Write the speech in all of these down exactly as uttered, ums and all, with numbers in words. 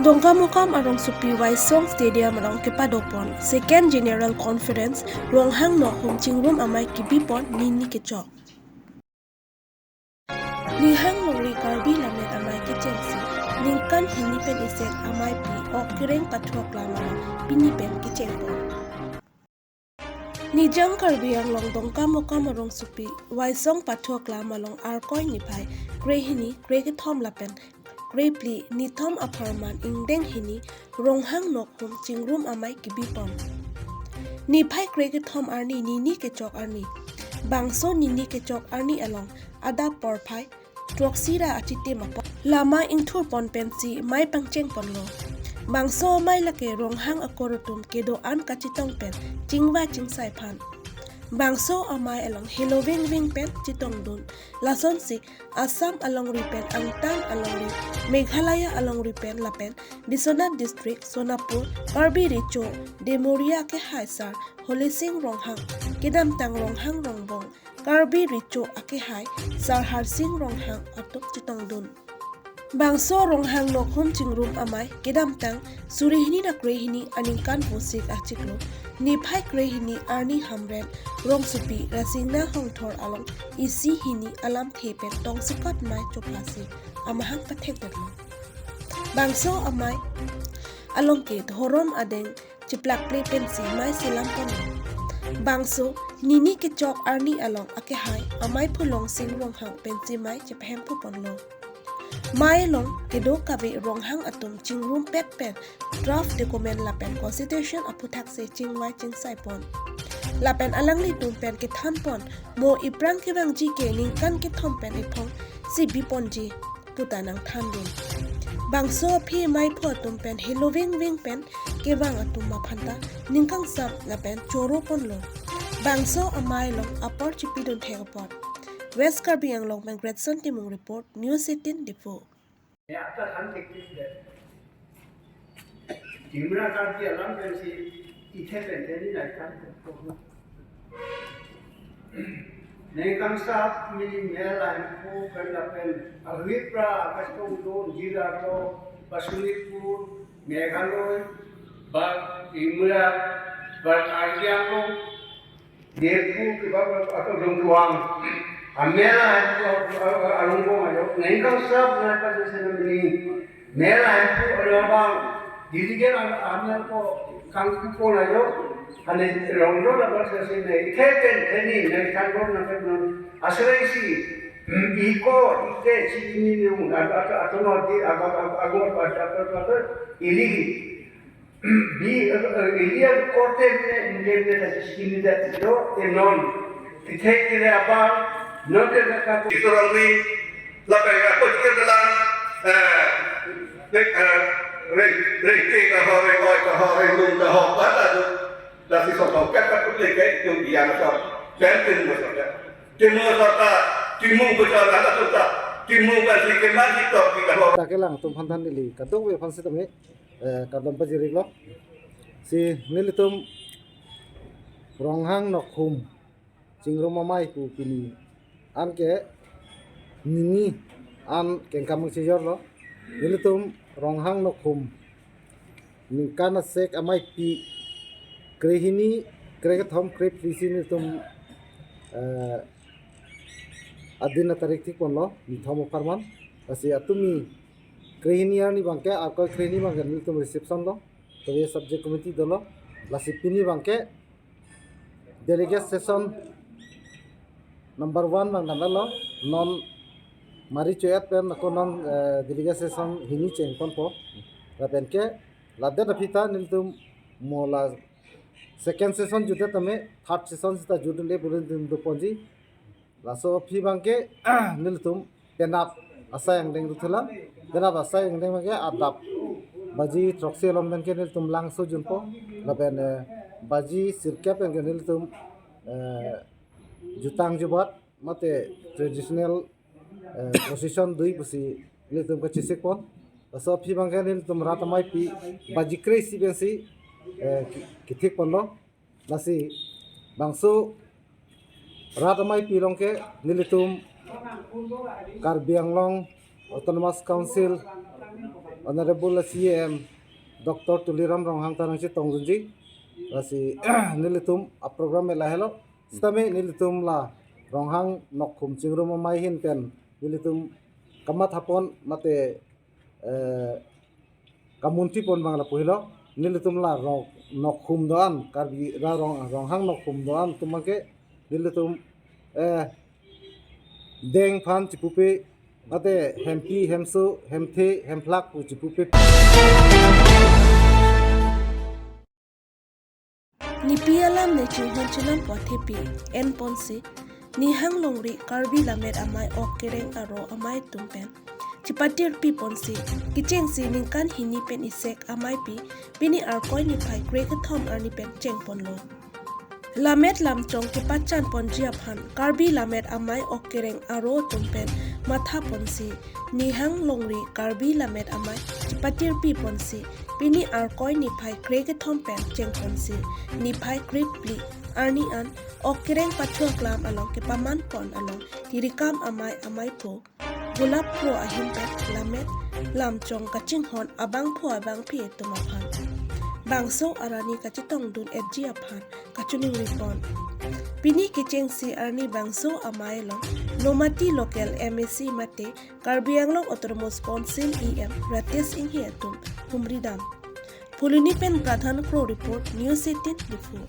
Dongkamukam arongsopi Waisong Stadium along kepadopon Second General Conference Ronghang Nokhum Chingrum Amei kebipon nini kechok. Nihang longri Karbi Lammet Amei kechengsi ningkan hini pen isek ameipi ok kereng pathok lam along pini pen kechengpon. Nijang Karbi Anglong Dongkamukam arongsopi Waisong pathok lam along Arkoi niphai krehini, krekethom lapen krephli nithom apharman ingdeng hini Ronghang Nokhum Chingrum Amei kebipon. Niphai krekethom arni nini kechok arni. Bangso nini kechok arni along adap porphai throksi ra achitim apot lama ingthurpon pensi mei pangchengponlo. Bangso amei lake Ronghang akor atum kedo-an kachetong pen chingvai chingsai aphan. Bangso amei along heloving ving pen chetongdun. Lasonsi Assam alongri pen, Angtan alongri, Meghalaya alongri pen lapen Biswanath District, Sonapur, Karbi Recho, Demoria akehai Sar Holising Ronghang, kedamtang Ronghang Rongbong, Karbi Recho akehai Sar Harsing Ronghang atum chetongdun. Bangso Ronghang Nokhum Chingrum Amei kedamtang suri hini ra krehini aningkan pusik achiklo, niphai krehini arni Hamren rongsopi Rasingna Hongthor along isi hini alamthe pen tongsekot mei chophasi amahang pathekdetlo. Bangso amei along ke dhorom adeng chiplakple pensi mei selamponlo. Bangso nini kechok arni along akehai amei Phulongsing Ronghang pensi mei chephemphuponlo. Mei along kedo kave Ronghang atum chingrumpet pen draft document lapen constitution aphuthak si chingvai chingsaipon. Lapen alanglitum pen kethanpon, mo iphrang kevangji ke ningkan kethom pen iphong si biponji puta nangthandun. Bangso aphi meiphu atum pen heloving ving pen kevang atum aphanta ning kangsam lapen choroponlo. Bangso amei along apor chipidun thek apot. West Karbi Anglong pen Gretson Timung report, News eighteen Diphu. Ya, ta han teknik de. Dimra Karbi alam pensi ithe pen teni nai kan ko. Neng kangsap mini mela hempu pen lapen alwi pra kastong don jira ko Pasunipur, Meghalaya, ba Dimra, ba Karbi Anglong, Diphu ke ba ba ato dong tuang. Amela hempu along bong ajo. Neng kangsap na pa se na mini. Mela hempu along bang. Dili ke na amel ko kangku ko na jo. Ane rong do la ba se se ne. Ike pen teni ne kan bom na pen non. Asrei si. Iko ike si ini ni un. Ato ato no di ago ago ago ato ato ato ili. Di, eh, eh, iya korte ne, ne, ne, ne, sini da do, te non. Tithek kire apa, non te ka, ka, Isorang ni, lapen ako kire dalam, eh, re, eh, re, re, ke ka ho, re, oi ka ho, re, nung ka ho, bata do. Dasi so ho, ka, ka, kule ke, yung iya na so. Pen, pen mo so, ka. Timu so ka, timu ko so, na so ka. Timu ka si ke ma si to, ki ka ho. Ta kelang atum aphan than ili, kadokave aphan sitame, eh, kardom pajirlo. Si nelitum Ronghang Nokhum Chingrum Amei pu pini anke nini an kengkam chejorlo. Nelitum Ronghang Nokhum ningkan asek ameipi krehini, krekethom, krephli si nelitum, eh, adin atarik thikponlo, nithom apharman. Lasi atumi krehini arni abangke, Arkoi krehini abangke nelitum reception lo, kave subject committee dolo. Lasi pini abangke delegate session number one abang damlo, non mari choyat pen ako non, eh, delegate session hini chengponpo. Lapen ke ladet aphi ta nelitum mo la second session jutdet tame third session sita jutdunde pu nelitum doponji. Laso aphi abangke nelitum penap asai angdeng ruthulang. Penap asai angdeng abangke adap baji throksi along abangke nelitum langso junpo. Lapen, eh, baji sirkep abangke nelitum, eh, jutang jubat mate traditional, eh, procession dui pusi nelitum kachesikpon. Laso aphi abangke nelitum rat ameipi baji kre-isi pensi, eh, ki-, kethikponlo. Lasi bangso rat ameipi along ke nelitum Karbi Anglong Autonomous Council Honorable C E M Doctor Tuliram Ronghang ta nangchetongdunji. Lasi nelitum a program lahelo. Sitame nelitum la Ronghang Nokhum Chingrum Amei ahin pen nelitum kamathapon mate, eh, kamunthipon abang lapu helo. Nelitum la Rong-, Nokhum do-an, Karbi ra Rong-, Ronghang Nokhum do-an atum abangke nelitum, eh, deng aphan chipupe, mate hempi, hemso, hemthe, hemplak pu chipupe. Nipi alam ne chinghon chinam pothepi enponsi, nihang longri Karbi Lammet Amei Ok Kereng aro amei atum pen chipatirpiponsi, kechengsi ningkan hini pen isek ameipi, pini Arkoi niphai krekethom arni pen chengponlo. Lammet lamchong kepachanponji aphan Karbi Lammet Amei Ok Kereng aro atum pen mathaponsi, nihang longri Karbi Lammet Amei chipatirpiponsi, pini Arkoi niphai krekethom pen chengponsi, niphai krephli arni an Ok Kereng pacho aklam along kepamanpon along tirikam amei ameipo Gulap Kro ahin pen lammet lamchong kachinghon abangpho abangphi atum aphan bangso arni kachetongdun-etji aphan kachiningripon. Pini kechengsi arni bangso amei along Nomati local M A C mate Karbi Anglong Autonomous Council E M Ratesh Enghi atum humridam. Phuloni pen Pradhan Kro report, News eighteen Diphu.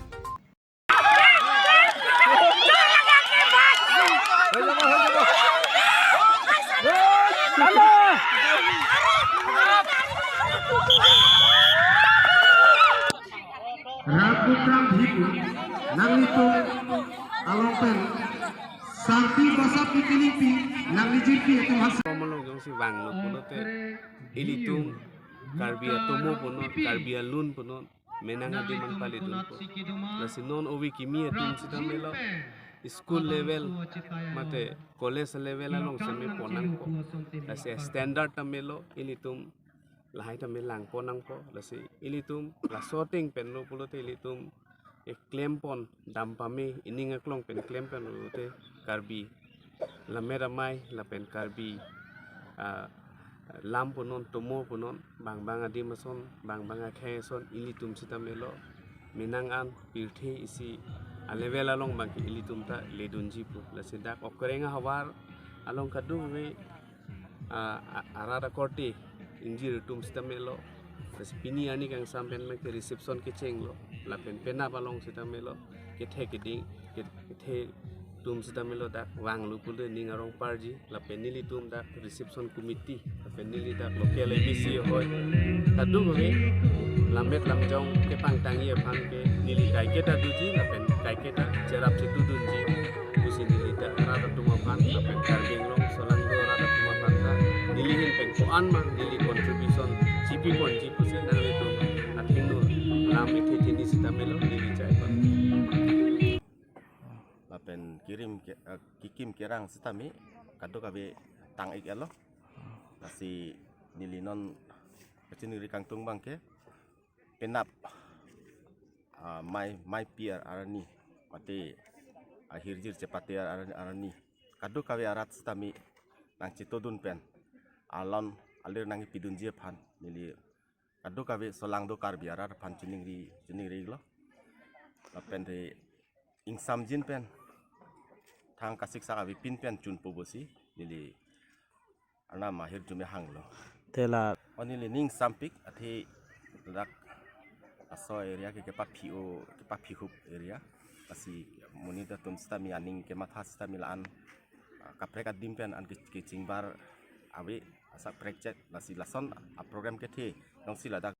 Rakutam Bhiku, nanglitum along pen sarpi basa pi kilingpi, nangli jirpi atum hasa. Komalong jongsi vanglo pulote ilitum Karbi atomo punon, Karbi alun punon, menang adim an paledunpo. Lasi non ove kimi atum sitame lo school level mate college level along seme ponnangpo. Lasi standard tame lo ilitum lahai tame langponnangpo. Lasi ilitum laso ateng pen lo pulote ilitum eklempon dam pame, ining aklong pen klem pen pulote Karbi Lammet Amei lapen Karbi, ah, lam punon, tomo punon, bang bang adim ason, bang bang akhei ason ilitum sitame lo menang an pirthe isi a level along abangke ilitum ta ledunji pu. Lasi dak Ok Kereng ahavar along kadokave, ah, a-, arat akorte ingjir atum sitame lo. Lasi pini arni kangsam pen abangke reception kechenglo. Lapen penap along sitame lo kethe keding, ke-, kethe atum sitame lo dak vanglo pulote ning arong parji, lapen nelitum dak reception committee, lapen neli dak local M A C ahoi, kadokave lammet lamchong kepangtangji aphan ke neli kaiketa doji, lapen kaiketa cherap chetudunji pusi neli dak rat atum aphan, lapen Karbi Anglong solangdo rat atum aphan ta neli ahin pen ko-an ma neli contribution chipiponji pusi nanglitum athengno lam ethe theni sitame lo neli chaipan. Lapen kirim ke, eh, kikim kerang sitame kadokave tang-ik-etlo. Lasi neli non kachiningri kangtung abangke penap, ah, mei, meipi arni mate ahirjir chepate arni, arni kadokave arat sitame nangchetodun pen alon alir nangkepidunji aphan neli kadokave solangdo Karbi arat aphan chiningri, chiningri-iklo. Lapen te ingsamjin pen thang kasiksak avepin pen chunpo pusi neli arnam ahirjume hanglo. Te la o neli ning sampik athe dak laso area ke kepaphi-o, kepaphihup area. Lasi monit atum sitame aning kematha sitame la-an, ah, kaprek adim pen an ke-, kechingbar ave asak prekchek. Lasi lason a program kethe nongsi ladak